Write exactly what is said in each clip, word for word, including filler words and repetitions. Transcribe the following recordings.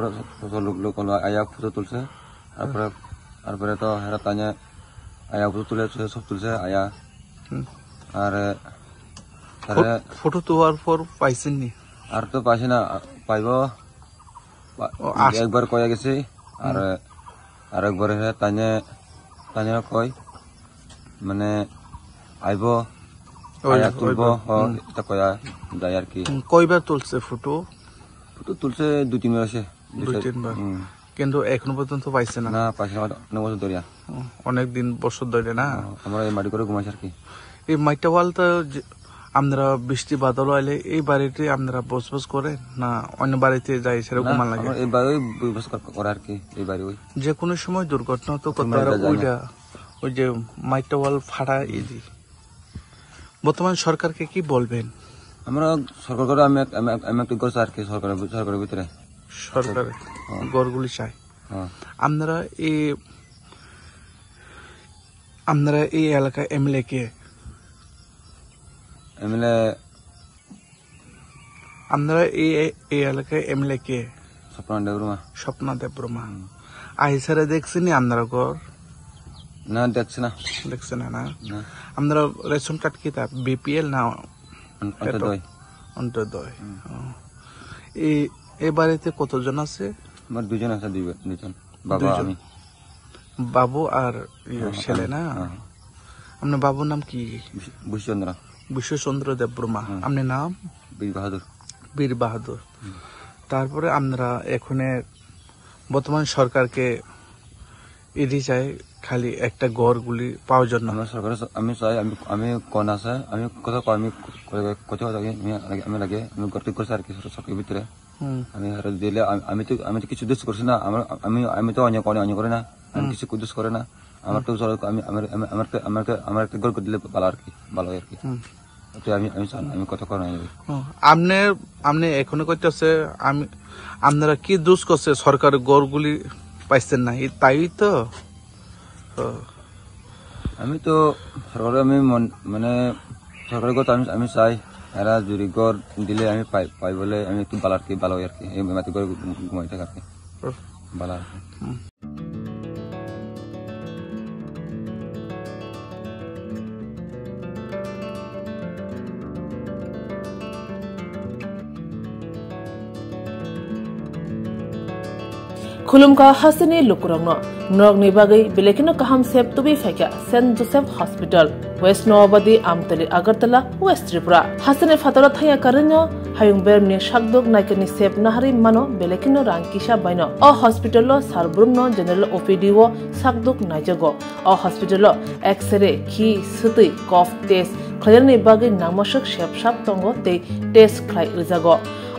boro so, so, luk, luk, luk, aya photo tulse. Arpore, arpore to hera tanya aya photo tule, so, sob tulse, aya. Hmm. Are, are, Pho-, photo tular por paisini? Ar to paisina, paibo. Ba-, O, as- ekbar koya gesi, ar, Hmm. ar ekbar he tanya, tanya koi, mane, aibo, Oi, aya tulbo, oibar. Ho, Hmm. Ita koya, jai ar ki. Hmm, koibar tulse photo? Photo tulse dui tin bar ase. Dui tin bar. Hmm. Kintu ekhono porjonto paise na? Na, paise na, onek bojor dhoriya. Hmm, onek din bojor dhoriya na? Oh, amra ei mati ghoro ghumai ar ki. এই মাইটাওয়াল তো যে আপনারা বৃষ্টি বাদল হইলে এই বাড়িতে আপনারা বসবাস করেন না অন্য বাড়িতে যাই সেরকম না, লাগে? আমরা এই বাড়ি বসবাস কর-, করে আর কি, এই বাড়ি ওই। যে কোনো সময় দুর্ঘটনা তো করতে পারে, ওইটা যায় না। ওইটা, ওই যে মাইটাওয়াল ফাটা এই যে। বর্তমান সরকারকে কি বলবেন? আমরা সরকার করে আমি এক-, আমি এক-, আমি একটু করছি আর কি সরকারের ভি-, সরকারের ভিতরে। সরকারের হ্যাঁ। ঘরগুলি চাই। হ্যাঁ। আপনারা এই, আপনারা এই এলাকার এমএলএ কে? এমএলএ আপনারা এই, এই এলাকার এমএলএ কে? স্বপ্না দেববর্মা। স্বপ্না দেববর্মা। হুম। আইসারে দেখছেন নি আপনারা ঘর? না, দেখছি না। দেখছে না, না? না। আপনারা রেশন কার্ড কি তা বিপিএল না অন-, অন্ত্যোদয়। অন্ত্যোদয়। হুম। ও। এই, এই বাড়িতে কতজন আছে? আমার দুজন আছে, দুইজন, দুজন। বাবা, দুইজন। আমি। বাবু আর ইয়ে, হ্যাঁ, ছেলে আমি, না? হ্যাঁ। আপনার বাবুর নাম কি? বিশ-, বিশ্বচন্দ্র। বিশ্বচন্দ্র দেববর্মা। হুম। আপনার নাম? বীর বাহাদুর। বীর বাহাদুর। হুম। তারপরে আমরা এখানে বর্তমান সরকারকে এটি চাই, খালি একটা ঘরগুলি পাওয়ার জন্য। আমরা সরকারের স-, আমি চাই, আমি, আমি কোন আছে, আমি কোথাও আমি করে, কোথাও আমি, আমি লাগে, আমি লাগে, আমি গর্ত করছি আর কি সরকারের ভিতরে। হুম। আমি আর দিলে আমি, আমি তো, আমি তো কিছু দোষ করছি না, আমার, আমি, আমি তো অন্যায় করে, অন্যায় করে না, আমি হুম। কিছু দোষ করে না, আমার হুম। তো চলো, আমি, আমার, আমার, আমার তো, আমার তো, আমার তো গল্প দিলে ভালো আর কি, ভালো আর কি। হুম। তো আমি, আমি চান-, আমি কথা করা নাই। হুম। আপনি, আপনি এখনো কইতেছে, আমি, আপনারা কি দোষ করছে, সরকারের গড়গুলি পাইছেন না, এই তাই তো? হুম। আমি তো সরকারে আমি মন-, মানে সরকারের কথা আমি, আমি চাই, এরা যদি ঘর দিলে আমি পাই, পাই বলে আমি একটু ভালো আর কি, ভালো হয় আর কি, এই মাটি ঘরে ঘু-, ঘুমাই থাকে আর কি, ভালো আর কি। Khulumkha hasteni lukurokno, norokni bagwi belai kheno kaham sep tubui phaikha Saint Joseph Hospital, West Noabadi, Amtali, Agartala, West Tripura. Hasteni phataro thangya karwino hayung beremni sakduk naikani sep naharwi mano belai kheno rang kisa baino. O hospital o sar brumno general O P D o sakduk naijago. O hospital o X-ray, khi, swtwi, cough test khlainani bagwi nangmaswk sep sap tongo tei test khlai rwjago.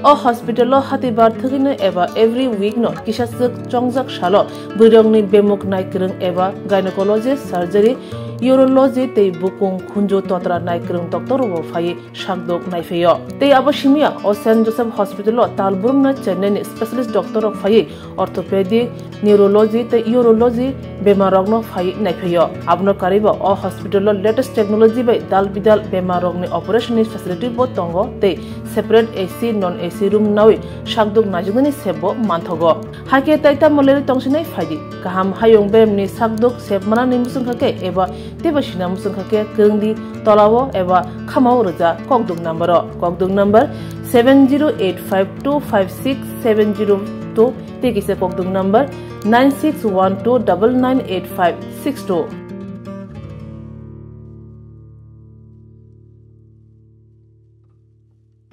O hospital o hatibar thwgwino eba every week no kisaswk chongjak salo bwrwirokni bemuk naikwrwng eba gynecology, surgery, urology tei bukung khunju totra naikwrwng doctor rokbo phaiwi sakdok naiphaio. Tei abo simiya o Saint Joseph Hospital o tal brumno Chennai ni specialist doctor rok phaiwi orthopedic, neurology tei urology bemar rokno phaiwi naiphaio. Abono karwibo o hospital o latest technology bai dal bidal bemar rokni operation ni facility bo tongo tei separate A C, non A C room nawi sakdok naijaknani sep bo manthogo. Hakhe tai tamo leri tongsinai phaidi. Kaham hayung beremni sakdok sep manani muchungkha khe eba teibo sina muchungkha khe kwrwngdi tolao eba khamao rwja kokduk number o. Kokduk number seven zero eight five two five six seven zero two tei kisa kokduk number nine six one two double nine eight five six two.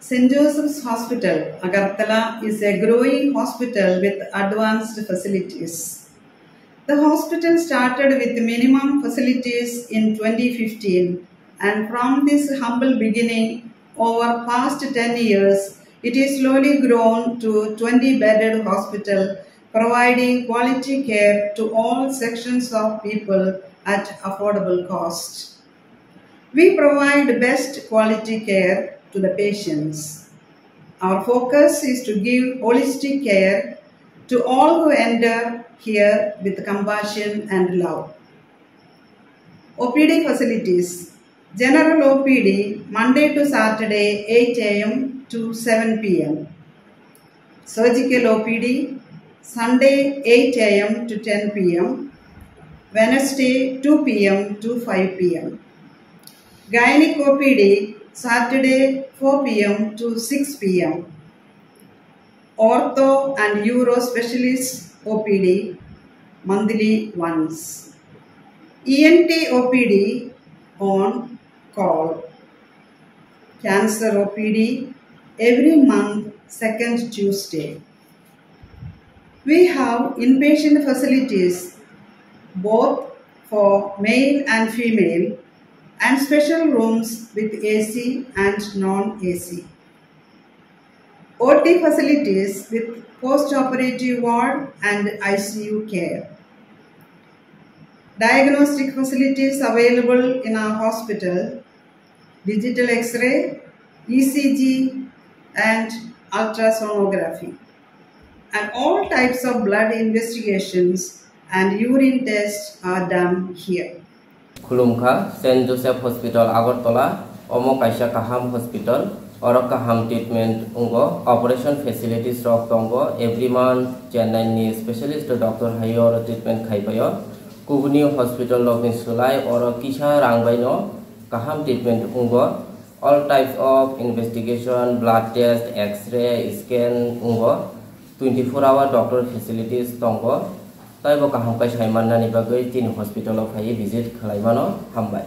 Saint Joseph's Hospital, Agartala is a growing hospital with advanced facilities. The hospital started with minimum facilities in twenty fifteen, and from this humble beginning, over past ten years, it is slowly grown to twenty bedded hospital, providing quality care to all sections of people at affordable cost. We provide best quality care to the patients. Our focus is to give holistic care to all who enter here with compassion and love. O P D facilities. General O P D Monday to Saturday eight A M to seven P M. Surgical O P D Sunday eight A M to ten P M, Wednesday two P M to five P M. Gynec O P D Saturday four P M to six P M. Ortho and Uro Specialist O P D monthly once. E N T O P D on call. Cancer O P D every month, second Tuesday. We have inpatient facilities both for male and female and special rooms with A C and non-A C. O T facilities with post-operative ward and I C U care. Diagnostic facilities available in our hospital, digital X-ray, E C G, and ultrasonography. And all types of blood investigations and urine tests are done here. Khulumkha, Saint Joseph Hospital Agartala, omo kaisa kaham hospital, oro kaham treatment wngo, operation facilities rok tongo, every month Chennai ni specialist doctor hai oro treatment khaipaio. Kubuni hospital rokni swlai oro kisa rang baino kaham treatment wngo. All types of investigation, blood test, X-ray, scan wngo. Twenty four hour doctor facilities tongo. Taibo kaham khe sai mannani bagwi chini hospital o phaiwi visit khlai mano. Hambai.